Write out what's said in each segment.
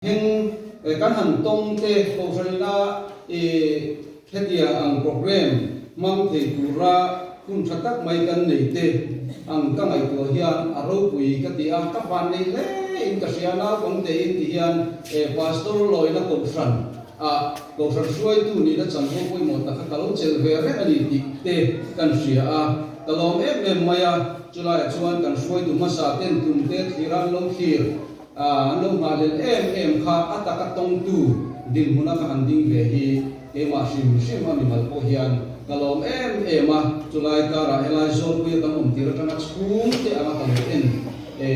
Heng kan han tawng te Kohhranina i hetiang ang program hmang thei tura hun tha tak mai kan nei te ang ka ngaihtuah hian a ropui ka ti a, ka van nei hle in ka hria. Naupang te in ti hian Pastor lawina Kohhran ah Kohhran hruaitu nihna chanvo pawimawh tak kha ka lo chelh ve reng a ni tih te kan hria a, ka lawm em em mai a. Chulaiah chuan kan hruaitu hmasa ten tum te thlir an lo thlir. An lo nghahhlelh em em kha a taka tawngtu dinhmuna ka han ding ve hi keimah hrim hrim a mimal pawh hian ka lawm em em a, chulai karah helai Zawlpuia kan awm tir atanga chhungte anga ka lo en e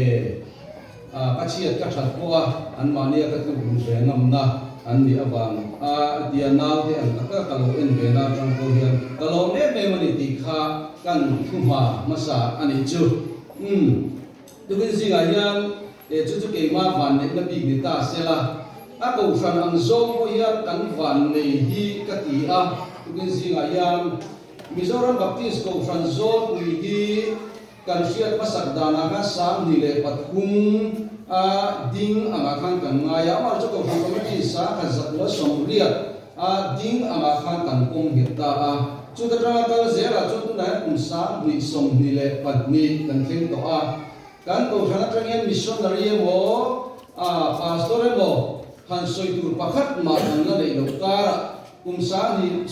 a, ka chhiat ka that pawh a anmahnia ka tluk luh ve ngamna an nih avang a tia naute ang taka ka lo en ve na atang pawh hian ka lawm em em a ni tih kha kan thuhma hmasa a nih chu. Umm. Tukin zingah hian he chu chu keimah vanneihna bik ni ta sela, a kohhran ang zawng pawh hian kan vannei hi ka ti a. Tukin zingah hian Mizoram Baptist Kohhran Zawlpui hi kan hriat hmasak danah khan 23 a ding angah khan kan ngai a, amaherawhchu Kohhran Committee 1180 a ding angah khan kan pawm nghet ta a. Chuta tanga kal zelah chuan tunah hian kum 2022 kan thleng tawh a. Kan kohhran atang hian missionary emaw, a pastor emaw han sawi tur pakhat mah kan la neih loh karah kum 2022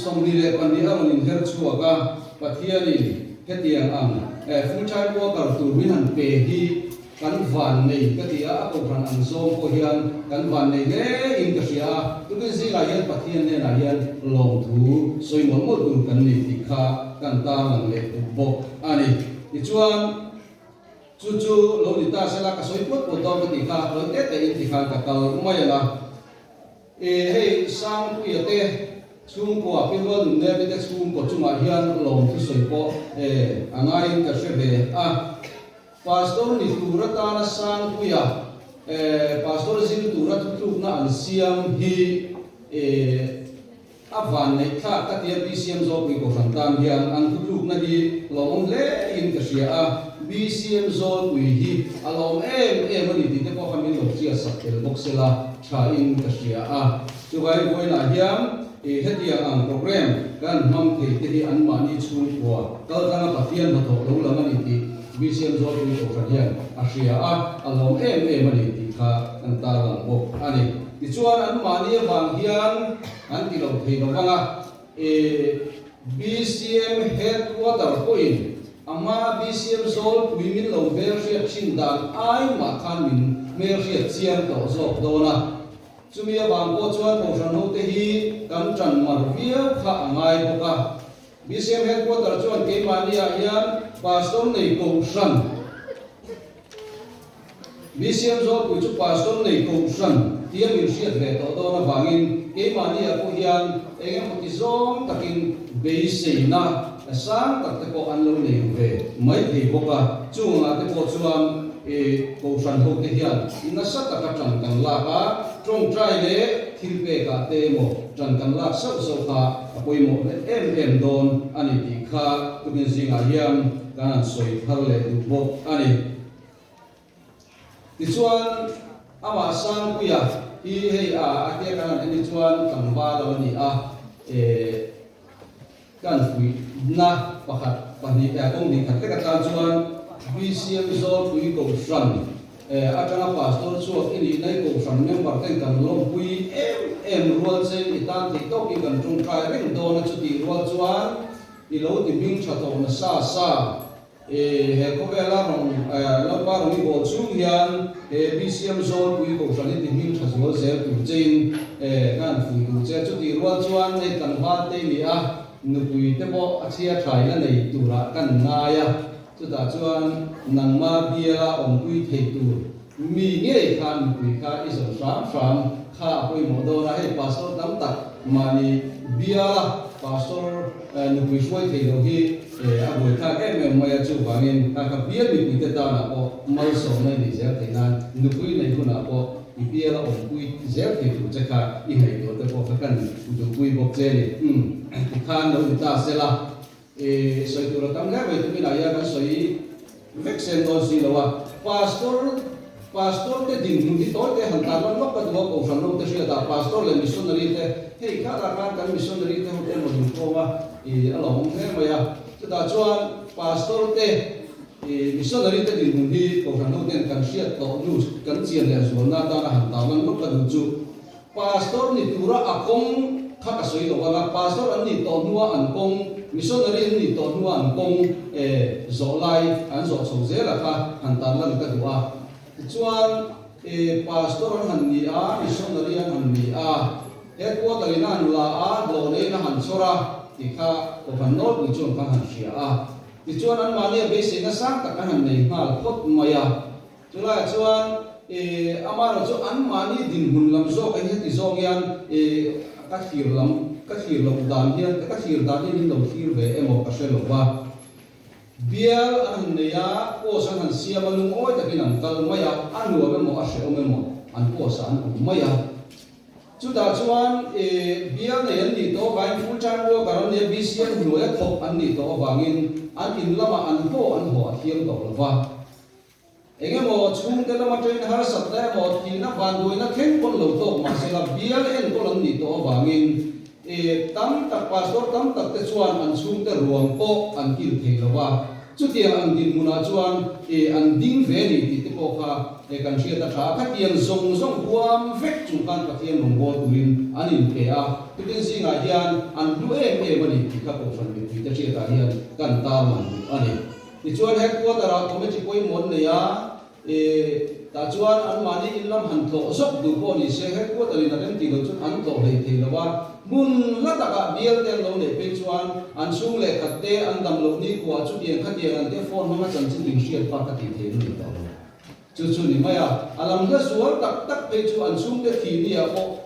a rawn inher chhuak a, Pathianin hetiang ang full time worker tur min han pe hi Kan van nei ka ti a, a kohhran ang zawng pawh hian kan van nei hle in ka hria a, tukin zingah hian Pathian hnenah hian lawmthu sawi mawlh mawlh tur kan ni tih kha kan tarlang leh duh bawk a ni. Tichuan, chu chu lo ni ta sela ka sawi puat puat dawn ka tih kha tawi te te in tikhan ka kal mai ang a. E hei Sangpuia te chhungkua Pirual Nunnevi te chhungkaw chungah hian lawmthu sawi pawh e a ngaiin ka hre ve a. Pastor ni tur atana Sangpuia eh Pastor zir tura thutlukna an siam hi eh a vanneih thlak ka tia BCM Zawlpui Kohhran tan hian an thutlukna hi lawmawm hle in ka hria a, BCM Zawlpui hi a lawm em em a ni tih te pawh kha min lo hriat sak tel bawk sela tha in ka hria a. Chuvai vawiinah hian eh hetiang ang program kan hmang thei te hi anmahni chhungkua kaltlanga Pathian hnathawh lo lang a ni tih BCM Zawlpui Kohhran hian a hria a, a lawm em em a ni tih kha kan tarlang bawk a ni. Tichuan anmahni avang hian an ti lo thei lo vang a, e BCM Headquarter pawhin a hma BCM Zawlpui min lo hmelhriat thin dan ai mah khan min hmelhriat chiang tawh zawk dawn a. Chumi avang pawh chuan Kohhran hote hi kan tan mar viau kha a ngai bawk a. BCM Headquarter chuan keimahniah hian Pastor nei Kohhran, BCM Zawlpui chu Pastor nei Kohhran tia min hriat ve tawh dawn avangin keimahniah pawh hian eng emaw ti zawng takin beiseina sang tak te pawh an lo nei ru ve mai thei bawk a. Chungah te pawh chuan i Kohhran hote hian nasa taka ṭan kan lak a, ṭawngṭai leh thilpekah te emaw ṭan kan lak sauh sauh kha a pawimawh leh em em dawn a ni tih kha tukin zingah hian kan han sawi thar leh duh bawk a ni. Tichuan, amah Sangpuia hi hei a a tia kan han en hi chuan tlangval lo a ni a, eh, kan fuihna pakhat pahnih eh kawng hnih khat vek atan chuan BCM Zawlpui Kohhran eh atanga Pastor chhuak i nih nai Kohhran member ten kan lawmpui em em rual chen i tan theih tawkin kan tawngtai reng dawn a chutih rual chuan i lo ti hming tha tawh nasa sa. E he khawvela rawn Lalpa rawn i bawl chung hian he BCM Zawlpui Kohhran hi ti hming tha zual zel tur chein e ka han fui duh che. Chutih rual chuan hei tlangval te i ni a, nupui te pawh a chhia tha in a nei turah kan ngai a, chutah chuan nangma biala awmpui thei tur mi ngei kha nupui kha i zawm hram hram kha a pawimawh dawn a, hei Pastor tam tak mahni biala Pastor nupui hruai thei lo hi a buaithlak em em mai a, chuvangin kha kha bial mipuite tanah pawh malsawmna i nih zel theih nan nupui nei hunah pawh i biala awmpui zel thei tur che kha i ngaihtuah te pawh kha kan duhpui bawk che ni. Umm tikhan lo ni ta sela i sawi tur a tam hle mai tuminah hian kan sawi vek sen dawn si lo a, Pastor. Pastor te dinhmun hi tawi te han tarlan lawk ka duh a, Kohhran ho te hriatah Pastor leh Missionary te, hei khatah khan kan Missionary te ho te an rawn inkhawm a, ih a lawmawm hle mai a. Chutah chuan Pastor te ih Missionary te dinhmun hi Kohhran ho ten kan hriat tawh hnu kan chian leh zualna atana han tarlan lawk ka duh chu, Pastor ni tura a kawng kha ka sawi lo ang a, Pastor an nih tawh hnua an kawng, Missionary an nih tawh hnua an kawng eh zawh lai an zawh chho zel a kha han tarlan ka duh a. Tichuan eh Pastor an han ni a, Missionary an han ni a, Headquarter in a han la a, hlawh neiin a han chhawr a tih kha Kohhran nawlpui chuan kha han hria a. Tichuan anmahnia beiseina sang tak an han nei nghal phawt mai a. Chulaiah chuan i amaherawh chu anmahni dinhmun lam zawk hi heti zawng hian i ka thlir lam ka thlir loh dan hian ka thlir dan hian min lo thlir ve emaw ka hre lo va. Bial an han nei a, post an han siam a, lungawi takin an kal mai a, a nuam emaw a hrehawm emaw an post ah an awm mai a. Chutah chuan i bial nei an nih tawh avangin full time worker an nia, BCM hnuaia thawk an nih tawh avangin an in lamah an haw an haw a thiam tawh lo va. Eng emaw chhungte lama train harsatna emaw thihna vanduaina thleng pawn lo tawk mahsela bial enkawl an nih tawh avangin e tam tak pastor tam tak te chuan an chhungte ruang pawh an kil thei lo va, chutiang ang dinhmunah chuan e an ding ve ni tih te pawh kha e kan hriat a tha a, khatiang zawng zawng huam vek chung khan Pathian rawngbâwl turin an inpe a, tukin zingah hian an hlu em em a ni tih kha Kohhran mipuite hriatah hian kan tarlang duh a ni. Tichuan headquarter ah committee pawimawh an nei a, e tah chuan anmahni in lam han tlawh zawk duh pawh ni se headquarter in a rem tih loh chuan an tlawh hlei thei lo a, hmun hla takah bial te an lo neih phei chuan an chhung leh khat te an dam loh nikhua chutiang khatiang an te phone hmanga chanchin in hriat bak a tih theih an nei tawh lo. Chu chu ni mai a, a lam hla zual tak tak phei chu an chhungte thih ni ah pawh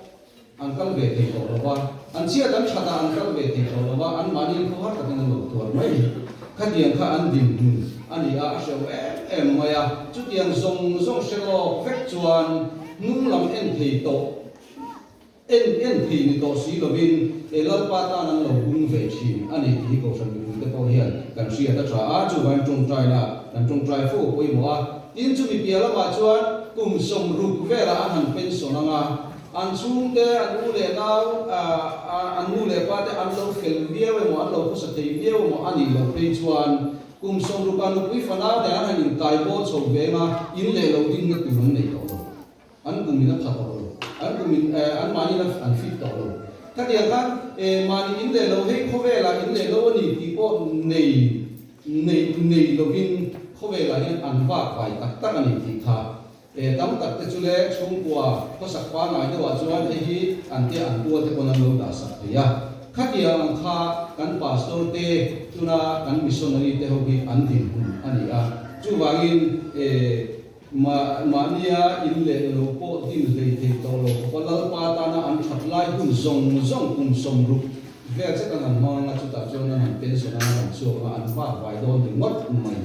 An kal ve thei tawh lo va, an chhiat an that ah an kal ve thei tawh lo va, anmahni khawhar takin an lo tuar mai. Khatiang kha an dinhmun a ni a, a hreuh em em mai a. Chutiang zawng zawng hre lawk vek chuan hnung lam en thei tawh, en en thei ni tawh si lovin he Lalpa tan an lo bung ve thin a ni tih hi Kohhran mipuite pawh hian kan hriat a tha a, chuvangin tawngtaina kan tawngtai fo a pawimawh a. Tin, chumi piah lamah chuan kum 60 velah an han pension ang a, An chhungte, an u leh nau, an nu leh pa te an lo fel viau emaw, an lo khawsa thei viau emaw a nih loh phei chuan kum 60 ah nupui fanau nen an han inkai bawl chho veng a, in leh lo dinna tur an nei tawh lo. An kum in a pha tawh lo. An kum in, anmahni in an fit tawh lo. Khatiang khan mahni in leh lo hei khawvelah in leh lo a ni tih pawh nei nei nei lovin khawvelah hian an vak vai tak tak a ni tih kha E tam tak te chu le chhungkua khawsak pangai deuhah chuan hei hi an te an kual te pawn an lo dah sak thei a. Khatiang ang kha kan pastor te tuna kan missionary te ho hi an dinhmun a ni a. Chuvangin e mah mahnia in leh lo pawh din hlei thei tawh lo khawpa Lalpa tana an that lai hun zawng zawng kum 60 vel zet an han hmang anga chutah chuan an han pension anga an han chhuak anga an vak vai dawn ringawt mai.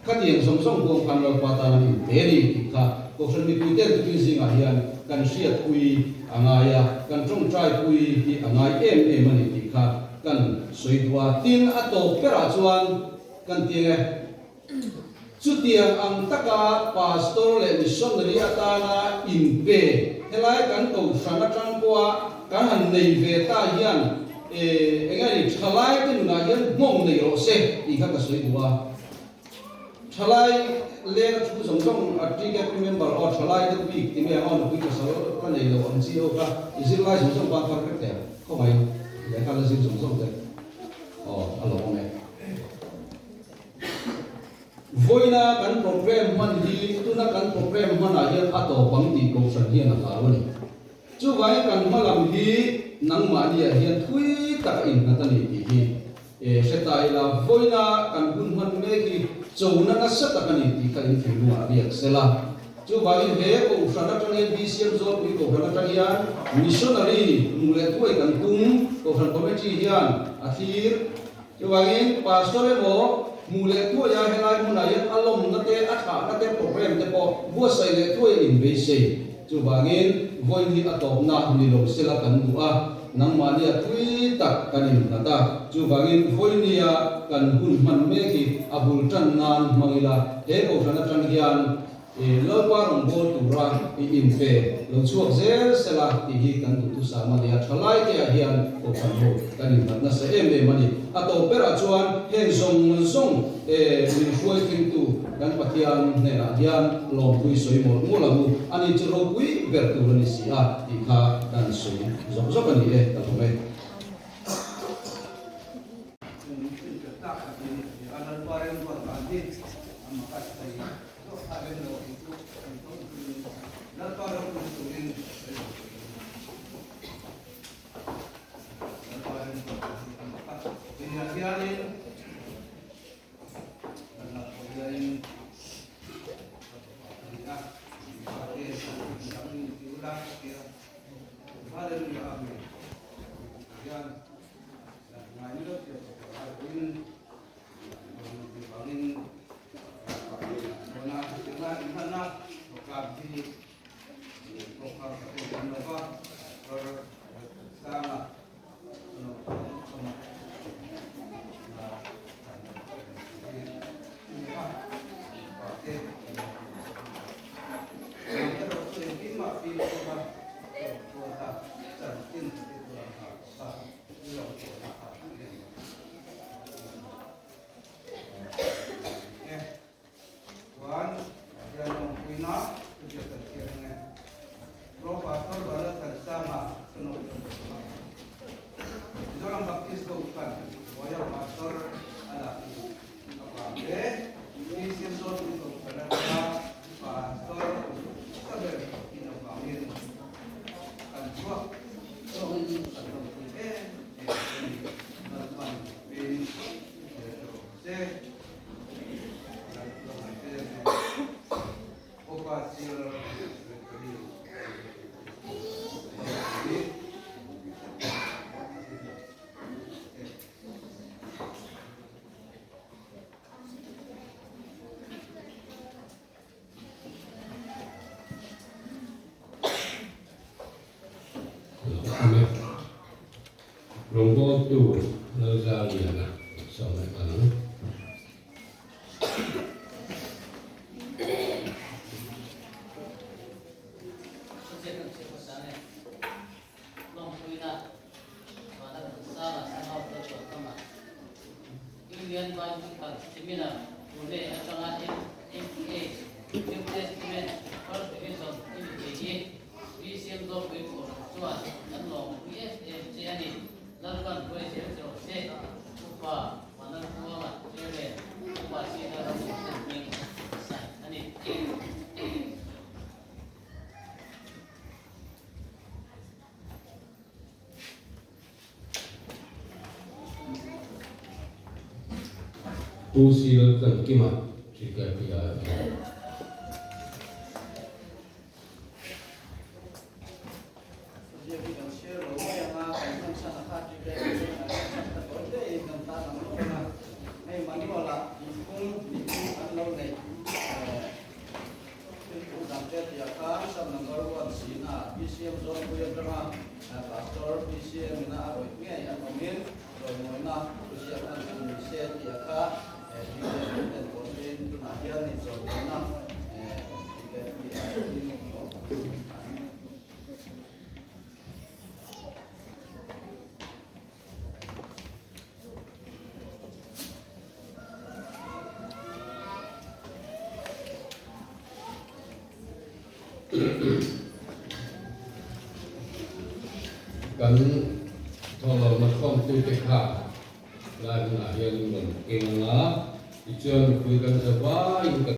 Khatiang zawng zawng huam khan Lalpa tan an inpe a ni tih kha Kohhran mipuite an tukin zingah hian kan hriatpui a ngai a, kan tawngtaipui hi a ngai em em a ni tih kha kan sawi duh a. Tin, a tawp berah chuan kan ti e, chutiang ang taka Pastor leh Missionary atana inpe helai kan Kohhran atang pawha kan han nei ve ta hian eng nge ni thalaite nunah hian hmawng nei rawh se tih kha ka sawi duh a. Thalai leng a thu zawng zawng a TKP member aw thalai deuh bik ti mai ang aw nupui pasal la nei lo ang chi ho kha i zirlai zawng zawng ban thar vek teh ang khawmai lehkha la zir zawng zawng te aw a lo awm e. Vawiina kan program hman hi tuna kan program hmanah hian a tawp ang tih kohhran hian a hlau a ni. Chuvangin kan hma lam hi nangmahniah hian thui tak a innghat a ni tih hi e hre ta ila, vawiina kan hun hman mek hi chona nasa tak a ni tih kha in thinlungah riak sela. Chuvangin he Kohhran atang hian BCM Zawlpui Kohhran atang hian Missionary hmuh leh thuai kan tum, Kohhran Committee hian a thlir. Chuvangin Pastor emaw hmuh leh thuai a helai hmunah hian a lawmna te, a thlahna te, program te pawh buatsaih leh thuai a inbeisei. Chuvangin vawiin hi a tawpna ni lo sela kan duh a, nangmahnia thui tak kan innghat a. Chuvangin vawinia kan hun hman mek hi a bul tan nan hmang ila, he kohhran atang hian. I Lalpa rawngbâwl tura i inpe lo chhuak zel sela tih hi kan duhthusam a ni a, ṭhalai te ah hian kohhran ho kan innghat nasa em em a ni. A tawp berah chuan heng zawng zawng min hruai thlengtu kan Pathian hnenah hian lawmthui sawi mawlh mawlh ang u, ani chu ropui ber tur a ni si a tih kha kan sawi zawk zawk a ni e, ka lawm e. Rawngbawltu Lalzaliana sawm leh palh ang. Union Biblical Seminar, Pune atanga MPA, New Testament, First Division i ni thei hi BCM Zawpui Kohhran chuan kan lawmpui em em che a ni. Lalpan hruai zel che rawh se. Upa Vanlaltluanga Chairman, Upa Sina Rammuhsen hming sign a ni. Pu Sil Tlankima Hrikai a ni. Kan thawhlawmna khawmtute kha lai hunah hian rawn keng ang a, tichuan mipui kan za vaiin kan.